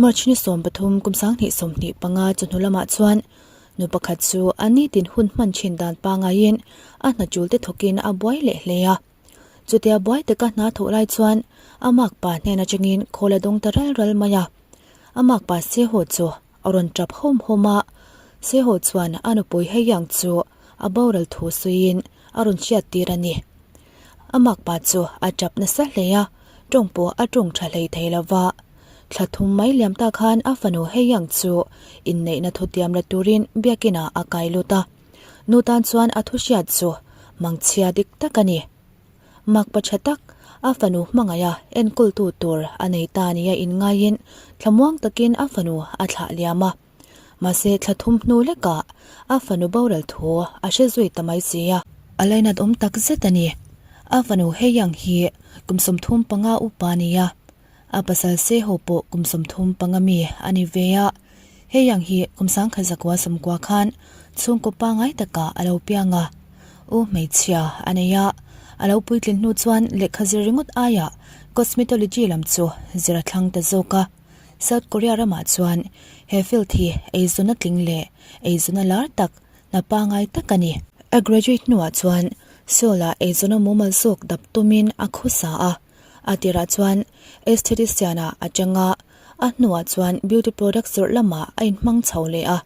March ni 13 kum 2025 chawhnu lamah chuan nu pakhat chu a nitin hun hman thin dan pangaiin a hna tul te thawkin a buai leh hle a. Chutia buai taka hna thawh lai chuan a makpa hnen atangin khawl a dawng ta ral ral mai a. A makpa Seho chu a rawn tap hawm hawm a, Seho chuan a nupui Heiyang chu a boral thu suiin a rawn hriat tir a ni. A makpa chu a tap nasa hle a, tawng pawh a tawng tha hlei thei lo va. Thla thum mai liam ta khan a fanu Heiyang chu inneihna thutiam la turin biakinah a kai lut a. Nu tan chuan a thu hriat chu mangchhia dik tak a ni. Makpa tha tak, a fanu hmangaiha enkawltu tur a nei ta nia inngaiin thlamuang takin a fanu a thlah liam a. Mahse thla thum hnu lekah a fanu boral thu a hre zui ta mai si a. A lainat awm tak zet a ni. A fanu Heiyang hi kum 35 upa a ni a. A pasal Seho pawh kum 35 mi a ni ve a. Heiyang hi kum 1990 khan chhungkaw pangngai takah a lo piang a. U hmeichhia a nei a, a lo puitlin hnu chuan lehkha zir ringawt aiah cosmetology lam chu zir a thlang ta zawk a. South Korea ramah chuan he field hi eizawn a tling leh eizawn a lar tak hna pangngai tak a ni. A graduate hnuah chuan Seoul-ah eizawn a mumal zawk dap tumin a khawsa a, a tirah chuan aesthetician-ah a chang a, a hnuah chuan beauty product zawrh lamah a inhmang chho leh a,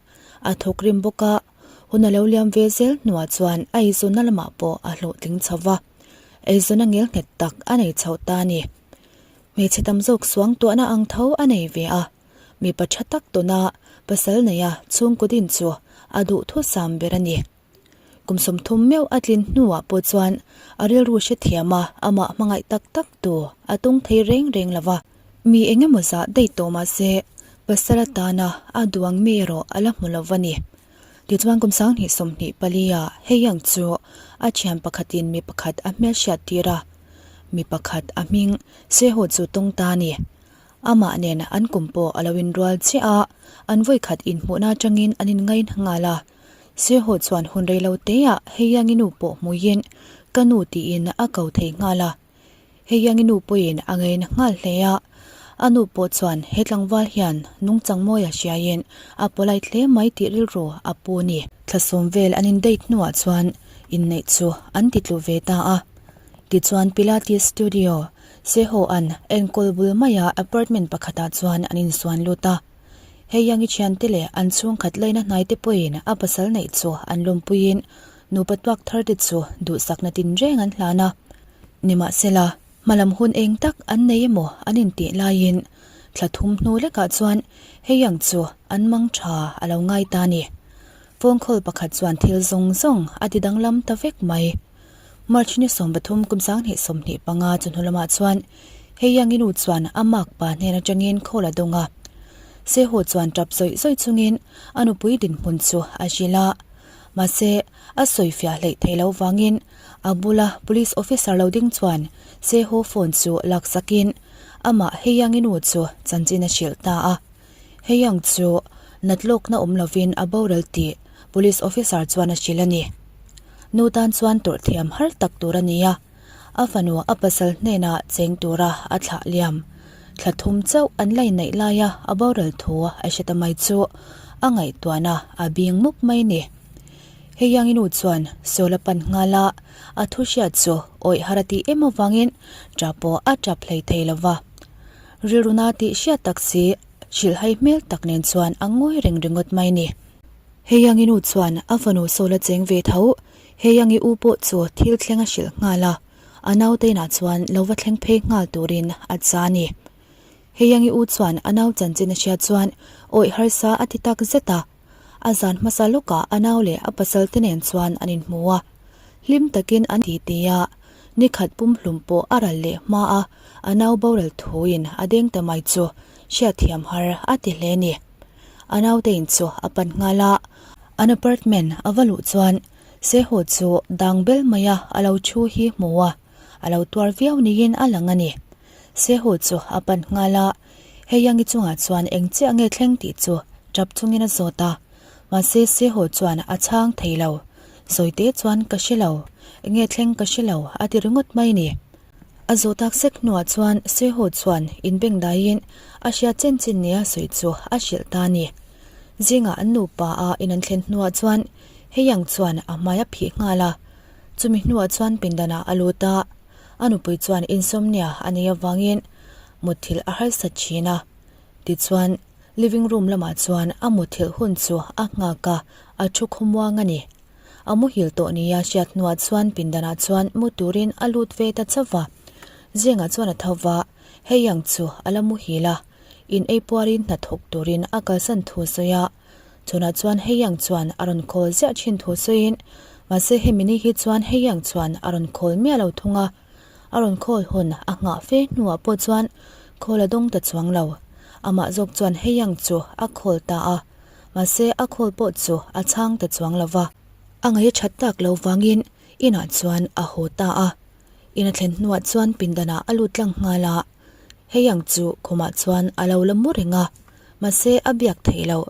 a thawkrim bawk a. Hun a lo liam ve zel hnuah chuan a eizawnna lamah pawh a hlawhtling chho va, eizawnna ngel nghet tak a nei chho ta a ni. Hmeichhe tam zawk suang tuahna ang tho a nei ve a, mipa tha tak tawna pasal neia chhungkaw din chu a duhthusam ber a ni. Kum 30 meuh a tlin hnuah pawh chuan a rilru hrethiam a, amah hmangaih tak tak tu a tung thei reng reng lo va. Mi eng emaw zah daih tawh mah se, pasal atana a duang mi erawh a la hmu lo va ni. Tichuan kum 2024 ah hei ang chu a thian pakhatin mi pakhat a hmelhriat tir a, mi pakhat a hming Seho chu tawng ta a ni. Amah nen an kum pawh a lo inrual chiah a, an vawikhat inhmuhna atangin an inngain nghal a. Seho chuan hun rei lo teah Heiangi nu pawh hmuiin ka nu tiin a ko thei nghal a. Heiangi nu pawhin a ngaina nghal hle a, a nu pawh chuan he tlangval hian nungchang mawi a hriaiin a polite hle mai tih rilru a pu a ni. Thla sawm vel an indate hnuah chuan inneih chu an ti tlu ve ta a. Tichuan Pilates Studio, Seho-a'n enkawl bul maia apartment pakhatah chuan an insuan lut a. Heiangi thiante leh an chhungkhat laina hnaite pawhin a pasal neih chu an lawmpuiin nupa tuak tharte chu duhsakna tinreng an hlan a. Nimahsela, hmalam hun eng tak an nei emaw an intih laiin thla thum hnu lekah chuan hei ang chu an mang tha a lo ngai ta a ni. Phone call pakhat chuan thil zawng zawng a ti danglam ta vek mai. March ni 13 kum 2025 chawhnu lamah chuan hei ang i nu chuan a makpa hnen atangin call a dawng a. Seho chuan tap zawih zawih chungin a nupui dinhmun chu a hrilh a. Mahse, a sawifiah hleih theih loh vangin a bula police officer lo ding chuan Seho phone chu laksakin amah Heiyang-i nu chu chanchin a hrilh ta a. Heiyang chu natlawkna awm lovin a boral tih police officer chuan a hrilh a ni. Nu tan chuan tawrh thiam har tak tur a ni a, a fanu a pasal hnenah cheng tura a thlah liam. Thla thum chauh an la inneih laia a boral thu a hre ta mai chu a ngaihtuahna a bing mup mai ni. Heiangi nu chuan Sawl a pan nghal a, a thu hriat chu awih har a tih em avangin tap pawh a tap hlei thei lo va. Rilruna tih hriat tak si hrilhhai hmel tak nen chuan a ngawi reng ringawt mai ni. Heiangi nu chuan a fanu Sawl a cheng ve tho, Heiangi u pawh chu thil thleng a hrilh nghal a, a naute inah chuan lo va thleng phei nghal turin a cha a ni. Heiangi u chuan a nau chanchin a hriat chuan awih harsa a ti tak zet a. A zan hmasa lawkah a nau leh a pasal te nen chuan an inhmu a, hlim takin an ti ti a, nikhat pumhlum pawh a ral leh hma a, a nau boral thuin a deng ta mai chu hriatthiam har a ti hle ni. A naute in chu a pan nghal a, an apartment a va luh chuan Seho chu dang bel maia a lo thu hi hmu a, a lo tuar viau niin a lang a ni. Seho chu a pan nghal a, Heiangi chungah chuan eng chiah nge thleng tih chu tap chungin a zawt a, mahse Seho chuan a chhang thei lo. Zawite chuan ka hre lo, enge thleng ka hre lo a ti ringawt mai ni. A zawh tak sek hnuah chuan Seho chuan inbengdaiin a hriat chen chin nia sawi chu a hrilh ta a ni. Zingah an nupa a in an thlen hnuah chuan Heiyang chuan a hmai a phih nghal a, chumi hnuah chuan pindanah a lut a, a nupui chuan insomnia a nei avangin mutthilh a harsat thin a. Tichuan, living room lamah chuan a mutthilh hun chu a nghak a, a thu khawmuang a ni. A muhil tawh nia hriat hnuah chuan pindanah chuan mu turin a lut ve ta chauh va. Zingah chuan a tho va, hei ang chu a la muhil a, in ei puarin hnathawk turin a kalsan thu a sawi a. Chhunah chuan hei ang chuan a rawn khawl ziah thin thu sawiin, mahse hemi ni hi chuan hei ang chuan a rawn khawl miah lo thung a. A rawn khawl hun a nghah fe hnuah pawh chuan khawl a dawng ta chuang lo. Amah zawk chuan hei ang chu a khawl ta a, mahse a khawl pawh chu a chhang ta chuang lo va. A ngaih a that tak lo vangin inah chuan a haw ta a. In a thlen hnuah chuan pindanah a lut tlang nghal a. Hei ang chu khumah chuan a lo la mu reng a, mahse a biak theih loh.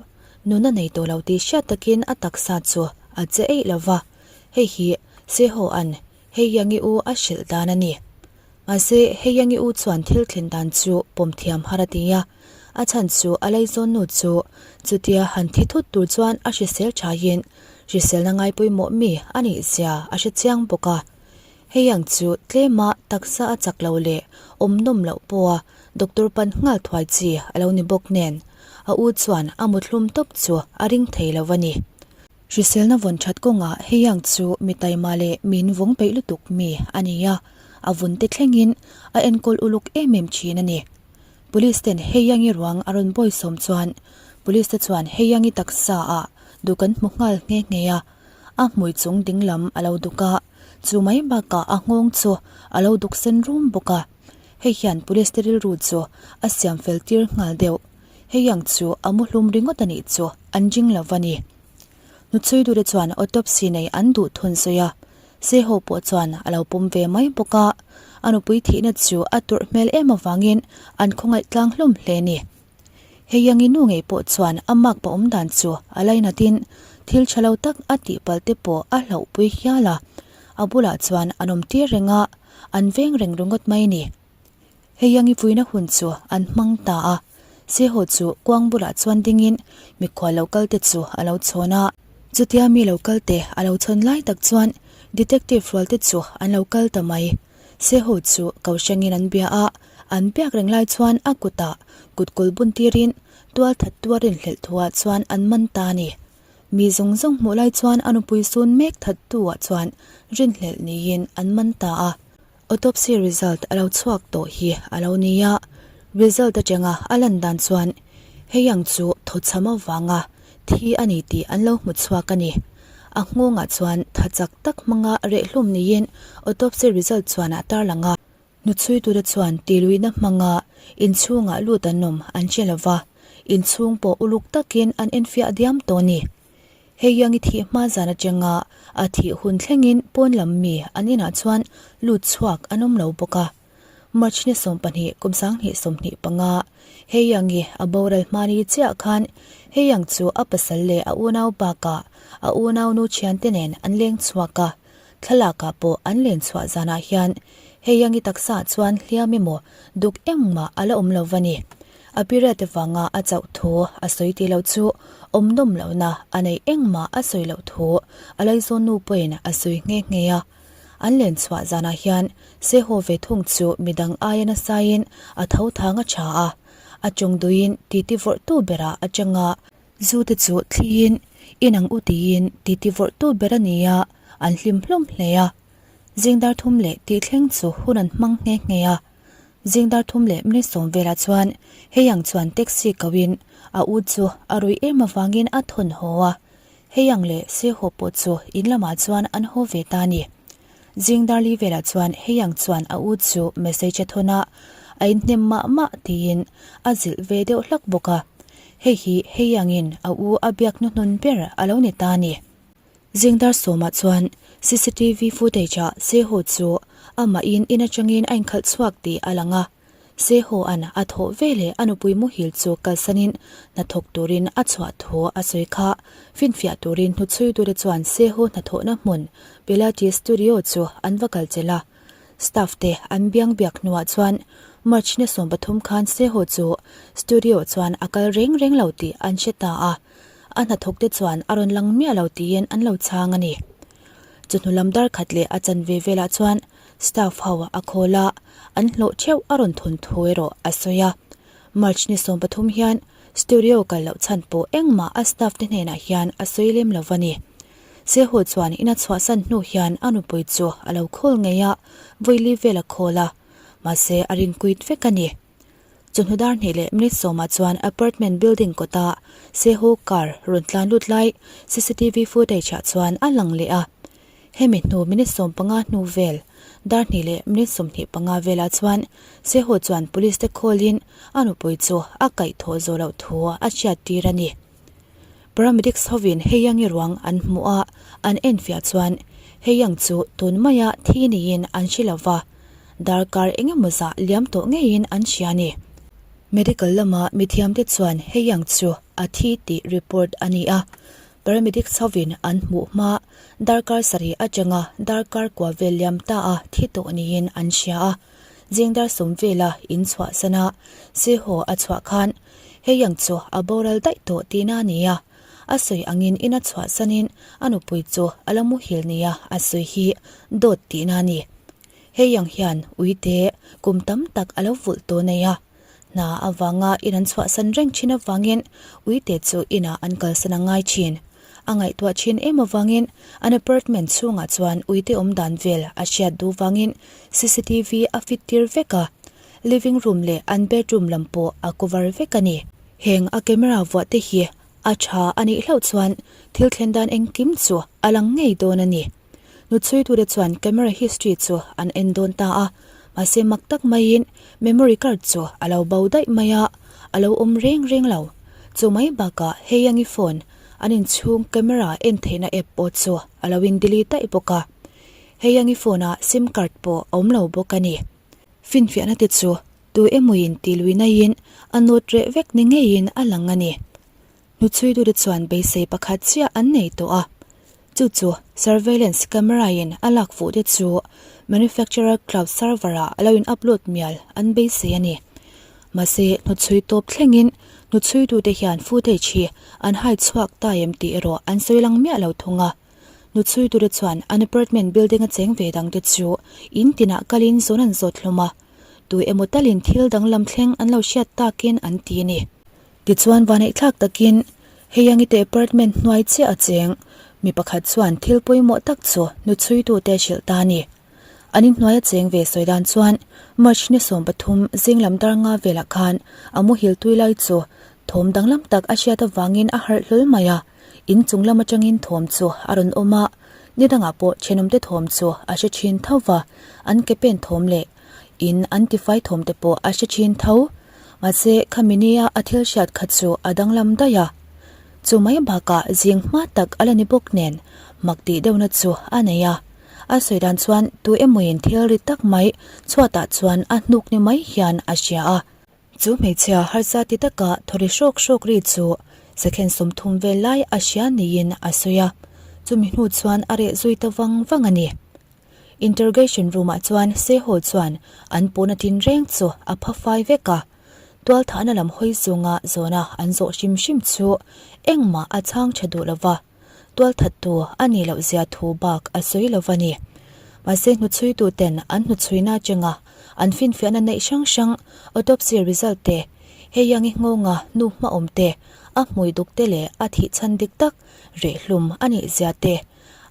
Nuna nei tawh lo tih hriat takin a taksa chu a che eih lo va, hei hi Seho-a'n Heiyangi u a hrilh dan a ni. Mahse Heiyangi u chuan thil thlen dan chu pawm thiam har a ti a, a chhan chu a laizawnnu chu chutia han thi thut tur chuan a hrisel thain hriselna ngai pawimawh mi a nih zia a hre chiang bawk a. Hei ang chu tlema taksa a chak lo leh awm nawm loh pawha doctor pan nghal thuai chi a lo ni bawk nen, a u chuan a muthlum tawp chu a ring thei lo a ni. Hriselna vawn that kawngah hei ang chu mi taima leh min vawng peih lutuk mi a ni a, a vun te thlengin a enkawl uluk em em thin a ni. Police ten Heiyangi ruang a rawn bawisawm chuan Police te chuan Heiyangi taksa ah duk an hmu nghal nghe nghe a, a hmui chung ding lam a lo duk a, chu mai bakah a nghawng chu a lo duk sen rum bawk a. Hei hian Police te rilru chu a siam fel tir nghal deuh. Hei ang chu a mu hlum ringawt a nih chu an ring lo va ni. Hnuchhuidute chuan autopsy nei an duh thun sawi a, Seho pawh chuan a lo pawm ve mai bawk a, a nupui thihna chu a turh hmel em avangin an khawngaih tlang hlawm hle a ni. Hei angi nu ngei pawh chuan a mak pa awm dan chu a lainatin thil tha lo tak a tih palh te pawh a hlauhpui hial a, a bulah chuan an awm tir reng a, an veng reng ringawt mai a ni. Hei angi vuina hun chu an hmang ta a, Seho chu kuang bulah chuan dingin mikhual lo kal te chu a lo chhawn a. Chutia mi lo kal te a lo chhawn lai tak chuan detective rual te chu an lo kal ta mai. Seho chu ko hrangin an bia a, an biak reng lai chuan a kutah kut kawl bun tirin tual that tuar inhlelh thuah chuan an man ta a ni. Mi zawng zawng hmuh lai chuan a nupui sun mek that tuah chuan rinhlelh niin an man ta a. Autopsy result a lo chhuak tawh hi a lo ni a, result atanga a lan dan chuan hei ang chu thawchham avanga thi a ni tih an lo hmu chhuak a ni. A nghawngah chuan tha chak tak hmanga rehhlum niin autopsy result chuan a tarlang a. Hnuchhuitute chuan tiluihna hmanga inchhungah lut an awm an hre lova, inchhung pawh uluk takin an enfiah diam tawh a ni. Hei iang i thih hma zan atanga a thih hun thlengin pawn lam mi an inah chuan lut chhuak an awm lo bawk a. March ni 12 kum 2025 hei iang i a boral hmani chiah khan hei iang chu a pasal leh a unau bakah a unaunu thiante nen an leng chhuak a. Thlalakah pawh an len chhuah zanah hian hei iangi taksaah chuan hliam emaw duk engmah a la awm lo va ni. A period avanga a chauh thu a sawi tih loh chu awm nawm lohna a neih engmah a sawi loh thu a laizawn nu pawhin a sawi nghe nghe a. An len chhuah zanah hian Seho ve thung chu midang aia nasain a tho thang a tha a, a tawng duiin titi vawrhtu berah a chang a, Zu te chu thliin in ang u tiin titi vawrhtu ber a ni a, an hlim hlawm hle a. Zing dar thum leh tih thleng chu hun an hmang nghe nghe a. Zing dar thum leh minute sawm velah chuan hei ang chuan taxi koin a u chu a ruih em avangin a thawn haw a, hei ang leh Sehaw pawh chu in lamah chuan an haw ve ta a ni. Zing dar li velah chuan hei ang chuan a u chu message a thawn a, a inhnem mah mah tiin a zilh ve deuh hlak bawk a. Hei hi hei angin a u a biak hnuhnun ber a lo ni ta a ni. Zing dar sawmah chuan cctv footage ah Seho chu amahin in atangin a inkhalh chhuak tih a lang a. Seho-a'n a thawh veleh a nupui muhil chu kalsanin hnathawk turin a chhuah thu a sawi kha. Finfiah turin hnuchhuitute chuan Seho hnathawhna hmun Pilates Studio chu an va kal chelh a. Staff te an biang biak hnuah chuan March ni 13 khan Seho chu studio chuan a kal reng reng lo tih an hre ta a, a hnathawk te chuan a rawn lang miah lo tiin an lo chhang a ni. Chawhnu lam dar khat leh a chanve velah chuan staff ho a khawl a, an hlawh theuh a rawn thawn thu erawh a sawi a. March ni 13 hian studio kal loh chhan pawh engmah a staff te hnenah hian a sawi lem lo va ni. Seho chuan ina chhuahsan hnu hian a nupui chu a lo khawl ngei a, vawili vel a khawl a, mahse a ring kuit vek a ni. Chawhnu dar hnih leh minute sawmah chuan apartment building kawta Seho car rawn tlan lut lai cctv footage ah chuan a lang leh a. Hemi hnu minute 15 hnu vel dar hnih leh minute 25 velah chuan Seho chuan police te call in a nupui chu a kaihthawh zawh loh thu a hriattir a ni. Paramedics hovin Heyangi ruang an hmuh a, an enfiah chuan Heyang chu tun maia thi niin an hre lo va, darkar eng emaw zah liam tawh ngeiin an hria a ni. Medical lama mithiamte chuan Heyang chu a thi tih report a ni a, paramedics hovin an hmuh hma darkar sarih atanga darkar kua vel liam ta a thi tawh niin an hria a. Zing dar sawm vela in chhuahsan a, Sehaw a chhuah khan Hei ang chu a boral daih tawh tihna a ni a, a sawi angin ina chhuahsanin a nupui chu a la muhil nia a sawi hi dawt tihna a ni. Hei ang hian uite kum tam tak a lo vulh tawh nei a, hna avanga in an chhuahsan reng thin avangin uite chu inah an kalsan a ngai thin. A ngaihtuah thin em avangin an apartment chhungah chuan uite awm dan vel a hriat duh vangin cctv a fit tir vek a. Living room leh an bedroom lam pawh a cover vek a ni. Heng a camera vuah te hi a tha a nih hlauh chuan thil thlen dan engkim chu a lang ngei dawn a ni. Nuchhuitute chuan camera history chu an en dawn ta a, mahse mak tak maiin memory card chu a lo bo daih mai a, a lo awm reng reng lo. Chu mai bakah Heiangi phone an inchhung camera en theihna app pawh chu a lo in delete daih bawk a. Heiangi phone ah sim card pawh a awm lo bawk a ni. Finfiahna te chu tu emawin ti lui naiin a nawt reh vek ni ngeiin a lang a ni. Hnuchhuitute chuan beisei pakhat chiah an nei tawh a, chu chu surveillance camera in a lak fuh te chu manufacturer cloud server ah a lo in upload mial an beisei a ni. Mahse hnuchhui tawp thlengin hnuchhuitute hian footage hi an hai chhuak ta em tih erawh an sawi lang miah lo thung a. Nuchhuitute chuan an apartment building a cheng ve dangte chu in tinah kalin zawn an zawt hlawm a, tu emaw talin thil danglam thleng an lo hriat takin an ti a ni. Tichuan vaneihthlak takin Heiangite apartment hnuai chiah a cheng mi pakhat chuan thil pawimawh tak chu nuchhuitute hrilh ta a ni. An inhnuai a cheng ve sawi dan chuan March ni 13 zinglam dar nga velah khan a muhil tui lai chu thawm danglam tak a hriat avangin a harh hlawl mai a. In chung lam atangin thawm chu a rawn awm a, ni dangah pawh thenawmte thawm chu a hre thin tho va, an ke pen thawm leh in an tifai thawm te pawh a hre thin tho. Mahse, khami nia a thil hriat kha chu a danglam daih a. Chu mai bakah zing hma tak a la ni bawk nen mak tih deuhna chu a nei a. A sawi dan chuan tu emawin thil ri tak mai chhuatah chuan a hnuk ni mai hian a hria a. Chu hmeichhia harsa ti taka thawri hrawk hrawk ri chu second 30 vel lai a hria niin a sawi a, chumi hnu chuan a reh zui ta vang vang a ni. Interrogation room ah chuan Seho chuan an pawhna tin reng chu a pha fai vek a, tualthahna lam hawi zunga zawna an zawh hrim hrim chu engmah a chhang tha duh lova. Tualthattu a nih loh zia thu bak a sawi lo va ni. Mahse hnuchhuitu ten an hnuchhuina atanga an finfiahna neih hrang hrang autopsy result te, hei iangi nghawnga nu hmaawm te, a hmui duk te leh a thih chhan dik tak reh hlum a nih zia te,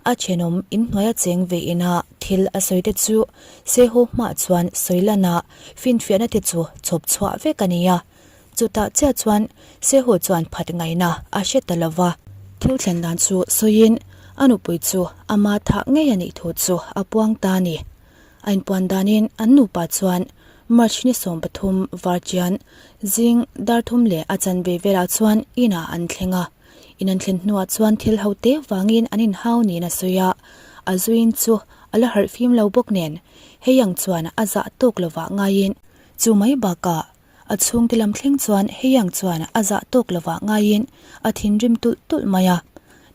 a thenawm inhnuaia cheng ve ina thil a sawi te chu Seho hmaah chuan sawi lana finfiahna te chu chhawp chhuah vek a ni a. Chutah chiah chuan Seho chuan phat ngaihna a hre ta lo va. Thil thlen dan chu sawiin a nupui chu ama thah ngei a nih thu chu a puang ta a ni. A inpuan danin an nupa chuan March ni 13 varchian zing dar thum leh a chanve velah chuan inah an thleng a. In an thlen hnuah chuan thil ho te vangin an inhau niin a sawi a, a zuin chu a la harh fim lo bawk nen hei ang chuan a zah tawk lovah ngaiin chu mai bakah A chhungte lam thleng chuan Heiyang chuan a zah tawk lovah ngaiin a thinrim tulh tulh mai a.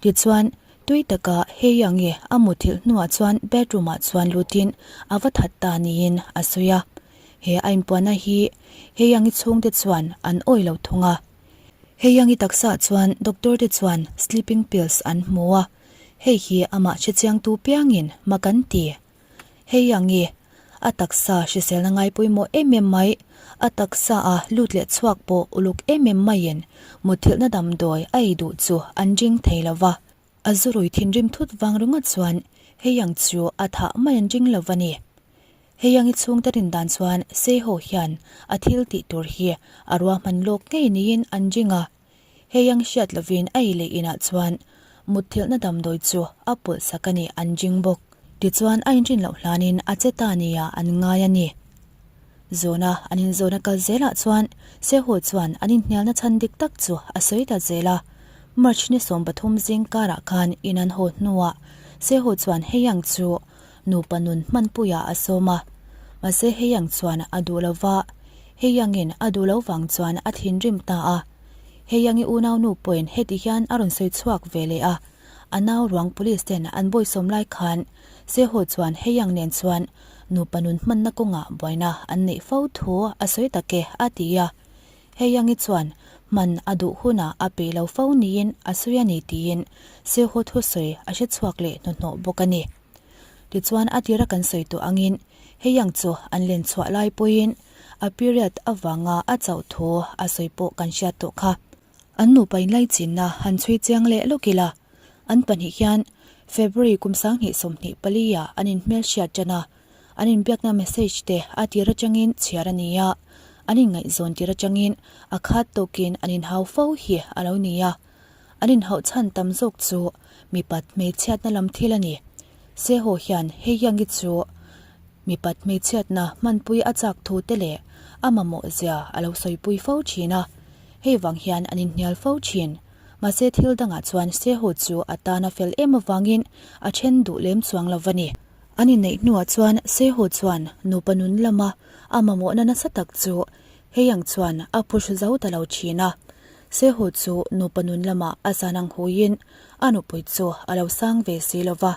Tichuan, Tui taka hei ange a muthilh hnuah chuan bedroom ah chuan lutin a va that ta niin a sawi a. He a inpuanna hi hei angi chhungte chuan an awi lo thung a. Hei angi taksa chuan doctor te chuan sleeping pills an hmu a, hei hi amah hrechiangtu piangin mak an ti. Hei angi a taksa hriselna ngai pawimawh em em mai, a taksa a lut leh chhuak pawh uluk em em maiin mutthilhna damdawi a ei duh chu an ring thei lo va. A zurui thinrim thut vang ringawt chuan hei ang chu a thah mai an ring lo va ni. Hei angi chhungte rin dan chuan Seiho hian a thil tih tur hi a ruahman lawk ngei niin an ring a. Hei ang hriat lovin a ei leh inah chuan mutthilhna damdawi chu a pawlh sak a ni an ring bawk. Tichuan a inrin loh hlanin a che ta nia an ngai a ni. Zawna an inzawna kal zelah chuan Seho chuan an inhnialna chhan dik tak chu a sawi ta zel a. March ni 13 zing karah khan in an haw hnuah Seho chuan hei ang chu nupa nun hmanpuiah a sawm a. Mahse hei ang chuan a duh lo va, hei angin a duh lo vang chuan a thinrim ta a. Hei angi unaunu pawhin heti hian a rawn sawi chhuak ve leh a, a nau ruang police ten an bawisawm lai khan Seho chuan hei ang nen chuan nupa nun hmanna kawngah buaina an neih fo thu a sawi tak e a ti a. Hei angi chuan hman a duh hunah a peih lo fo niin a sawi a ni tiin Seho thusawi a hre chhuak leh hnuhnawh bawk a ni. Tichuan a tira kan sawi tawh angin hei ang chu an len chhuah lai pawhin a period avanga a chauh thu a sawi pawh kan hriat tawh kha. An nupa inlaichinna han chhui chiang leh lawk ila, an pahnih hian February kum 2024 ah an inhmelhriat tan a, an inbiakna message te a tir atangin chhiar a ni a, an inngaihzawn tir atangin a khat tawkin an inhau fo hi a lo ni a. An inhauh chhan tam zawk chu mipat hmeichhiatna lam thil a ni. Seho hian hei hiangi chu mipat hmeichhiatna hmanpui a chak thu te leh a mamawh zia a lo sawipui fo thin a, hei vang hian an inhnial fo thin. Mahse thil dangah chuan Seho chu a tan a fel em avangin a then duh lem chuang lo va ni. An inneih hnuah chuan Seho chuan nupa nun lama a mamawhna nasa tak chu hei ang chuan a phuhru zo ta lo thin a. Seho chu nupa nun lamah a zan ang huiin a nupui chu a lo sang ve si lo va,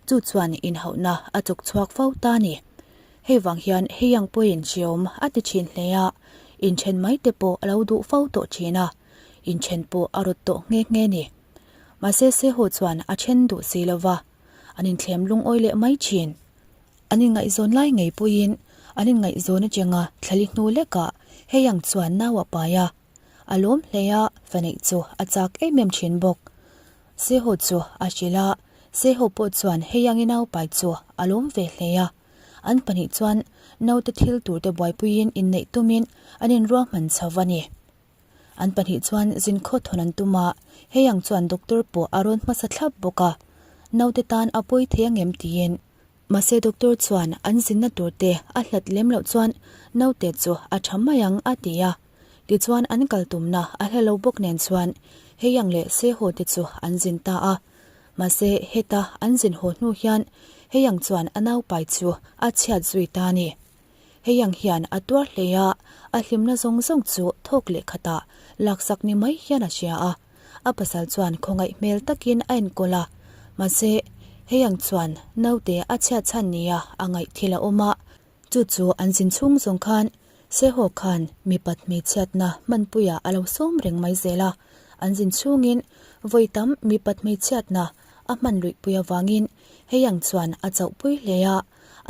chu chuan inhauhna a chuk chhuak fo ta a ni. Hei vang hian hei ang pawhin hreawm a ti thin hle a, inthen mai te pawh a lo duh fo tawh thin a, inthen pawh a rawt tawh nghe nghe ni. Mahse Seho chuan a then duh si lo va, an inthlem lungawi leh mai thin. An inngaihzawn lai ngei pawhin an inngaihzawn atanga thlali hnu lekah hei ang chuan nau a pai a, A lawm hle a, fa neih chu a chak em em thin bawk. Seho chu a hrilh a, Seho pawh chuan hei angi naupai chu a lawm ve hle a. An pahnih chuan naute thil turte buaipuiin inneih tumin an inruahman chho va ni. An pahnih chuan zin khaw thawn an tum a, hei ang chuan doctor pawh a rawn hmasa thlap bawk a, naute tan a pawi thei angem tiin. Mahse doctor chuan an zinna tur te a hlat lem loh chuan naute chu a tha mai ang a ti a. Tichuan an kal tumna a hla lo bawk nen chuan Heiyang leh Seho te chu an zin ta a. Mahse heta an zin haw hnu hian Heiyang chuan a naupai chu a chhiat zui ta a ni. Heiyang hian a tuar hle a, a hlimna zawng zawng chu thawk leh khatah laksak ni mai hian a hria a. A pasal chuan khawngaih hmel takin a enkawl a, mahse hei ang chuan naute a chhiat chhan nia a ngaih thil a awm a, chu chu an zin chhung zawng khan Seho khan mipat hmeichhiatna hmanpuiah a lo sawm reng mai zel a, an zin chhungin vawi tam mipat hmeichhiatna a hman luihpui avangin hei ang chuan a chauhpui hle a,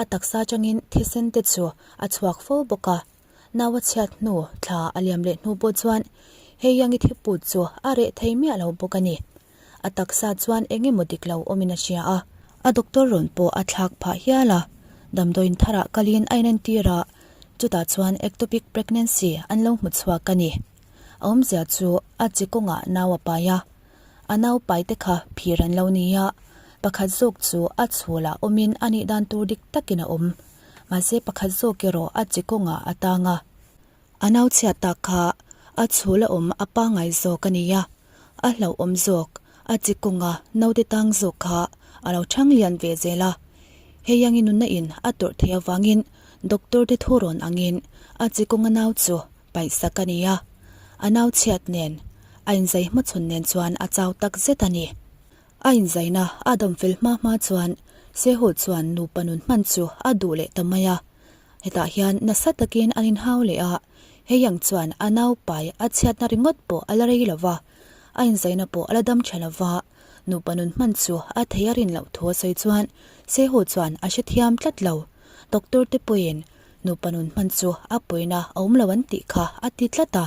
a taksa atangin thisen te chu a chhuak fo bawk a. Nau a chhiat hnu thla a liam leh hnu pawh chuan hei Yangi thiput chu a reh thei miah lo bawk a ni. A taksa chuan eng emaw dik lo awmin a hria a. A doctor rawn pawh a thlak phah hial a, damdawiin tharah kalin a inentir a, chutah chuan ectopic pregnancy an lo hmu chhuak a ni. A awmzia chu a chi kawngah nau a pai a, a nau pai te kha phir an lo ni a, pakhat zawk chu a chhulah awmin a nih dan tur dik takin a awm. Mahse pakhat zawk erawh a chi kawngah a tang a. A nau chhiat tak kha a chhul a awm a pangngai zawk a nia, a hlauhawm zawk, a chi kawnga naute tang zawk kha a lo chhang lian ve zel a. Hei angi nunna in a tawrh theih avangin doctor te thu rawn angin a chi kawnga nau chu paihsak a ni a. A nau chhiat nen, a inzai hmachhawn nen chuan a chau tak zet a ni. A inzaina a dam fel hma hma chuan Seho chuan nupa nun hman chu a duh leh ta mai a. Hetah hian nasa takin an inhau leh a, hei ang chuan a naupai a chhiatna ringawt pawh a la rei lo va, a inzaina pawh a la dam tha lo va, nupa nun hman chu a thei a rin loh thu a sawi chuan Seho chuan a hrethiam tlat lo. Doctor te pawhin nupa nun hman chu a pawina a awm lo an tih kha a ti tlat a,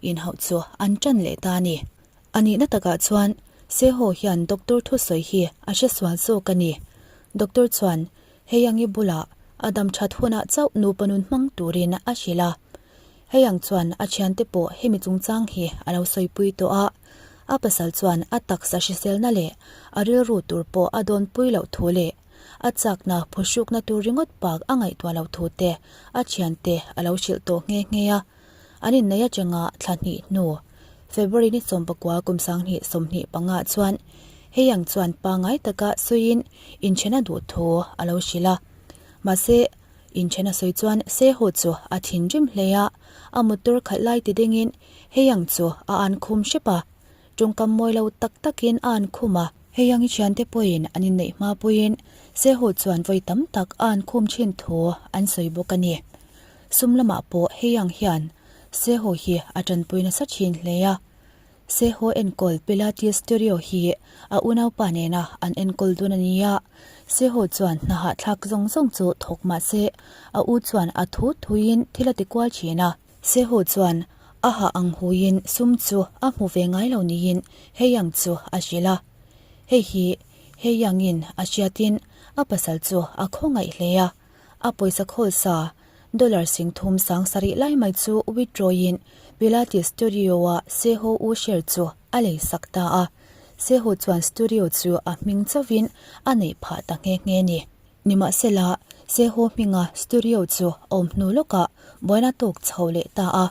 inhauh chu an ṭan leh ta a ni. A nihna takah chuan Seho hian doctor thusawi hi a hre sual zawk a ni. Doctor chuan hei angi bulah a dam that hunah chauh nupa nun hmang turin a hrilh a. Hei ang chuan a thiante pawh hemi chungchang hi a lo sawipui tawh a. A pasal chuan a taksa hriselna leh a rilru tur pawh a dawnpui loh thu leh a chakna phuhrukna tur ringawt bak a ngaihtuah loh thu te a thiante a lo hrilh tawh nghe nghe a. An inneih atanga thla hnih hnu, February ni sawmpakua kum 2025 chuan hei ang chuan pangngai taka sawiin inthen a duh thu a lo hrilh a. Mahse, inthen a sawi chuan Seho chu a thinrim hle a, a motor khalh lai ti dingin hei ang chu a an khum hrep a, tawngkam mawi lo tak takin a an khum a. Hei ang i thiante pawhin an inneih hma puiin Seho chuan vawi tam tak a an khum thin thu an sawi bawk a ni. Sum lamah pawh hei ang hian Seho hi a tanpui nasa thin hle a. Seho enkawl Pilates Studio hi a unaupa nena an enkawl dun a ni a. Seho chuan hna hahthlak zawng zawng chu thawk mah se a u chuan a thu thuiin thil a ti kual thin a. Seho chuan a hah ang huiin sum chu a hmu ve ngai lo niin hei ang chu a hrilh a. Hei hi hei angin a hriatin a pasal chu a khawngaih hle a. A pawisa khawl sa dollar 30 sarih lai mai chu withdraw in Pilates Studio a Seho U share chu a lei sak ta a. Seho chuan studio chu a hming chauhin a neih phah ta nghe nghe ni. Nimahsela, Seho hminga studio chu a awm hnu lawkah buaina tawk chho leh ta a.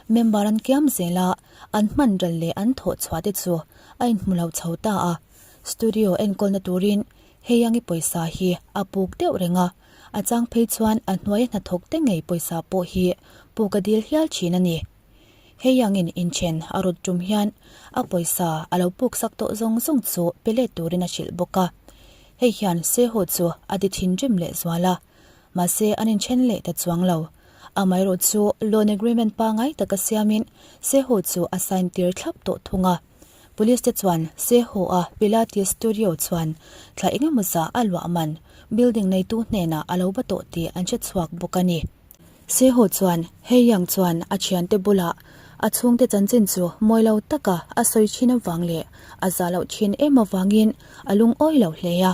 Member an kiam zel a, an hman ral leh an thawh chhuah te chu a inhmu lo chho ta a. Studio enkawlna turin Hei angi pawisa hi a puk deuh reng a, a chang phei chuan a hnuaia hnathawk te ngei pawisa pawh hi puk a dil hial thin a ni. Hei angin inthen a rawt tum hian a pawisa a lo puk sak tawh zawng zawng chu pe let turin a hrilh bawk a. Hei hian Seho chu a ti thinrim leh zual a, mahse an inthen leh ta chuang lo. Amaherawh chu loan agreement pangai taka siamin Seho chu a sign tir thlap tawh thung a. Police te chuan Seho-a Pilates Studio chuan thla engemaw zah a luah man building neitu hnenah a lo ba tawh tih an hre chhuak bawk a ni. Seho chuan Hei Yang chuan a thiante bulah a chhungte chanchin chu mawi lo taka a sawi thin avang leh a zah loh thin em avangin a lungawi lo hle a,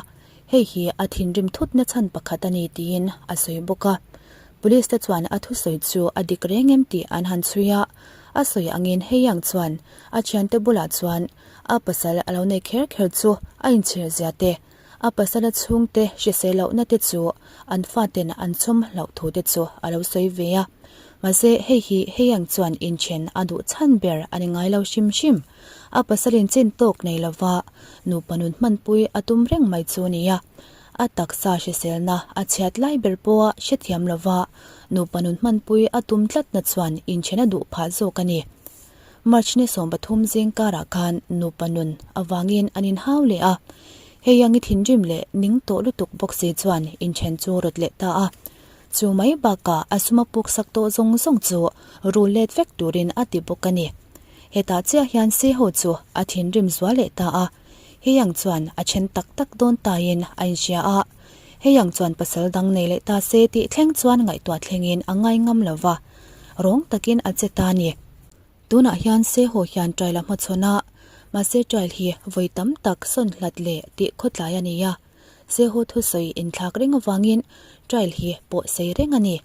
hei hi a thinrim thutna chhan pakhat a ni tiin a sawi bawk a. Police te chuan a thusawi chu a dik reng em tih an han chhui a, a sawi angin Hei Yang chuan A thiante bulah chuan a pasal a lo nei kher kher chu a inchhir zia te, a pasala chhungte hrisel lohna te chu an faten an chhawm hlauh thu te chu a lo sawi ve a. Mahse hei hi hei ang chuan inthen a duh chhan ber a ni ngai lo hrim hrim. A pasalin chin tawk nei lova nupa nun hmanpui a tum reng mai chu nia. A taksa hriselna a chhiat lai ber pawha hrethiam lova nupa nun hmanpui a tum tlatna chuan inthen a duh phah zawk a ni. March ni 13 zing karah khan nupa nun avangin an inhau leh a, hei ang i thinrim leh ning tawh lutuk bawk si chuan inthen chu rawt leh ta a. Chu mai bakah a suma puk sak tawh zawng zawng chu rul let vek turin a ti bawk a ni. Hetah chiah hian Seho chu a thinrim zual leh ta a, hei ang chuan a then tak tak dawn tain a inhria a, hei ang chuan pasal dang nei leh ta se tih thleng chuan ngaihtuah thlengin a ngai ngam lo va, rawng takin a che ta a ni. Tunah hian Seho hian trial a hmachhawn a, mahse trial hi vawi tam tak sawn hlat leh tih khawtlai a ni a. Seho thusawi inthlak reng avangin trial hi pawh sei reng a ni.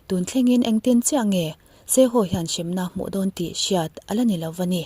Tun thlengin engtin chiah nge Seho hian hremna hmuh dawn tih hriat a la ni lo va ni.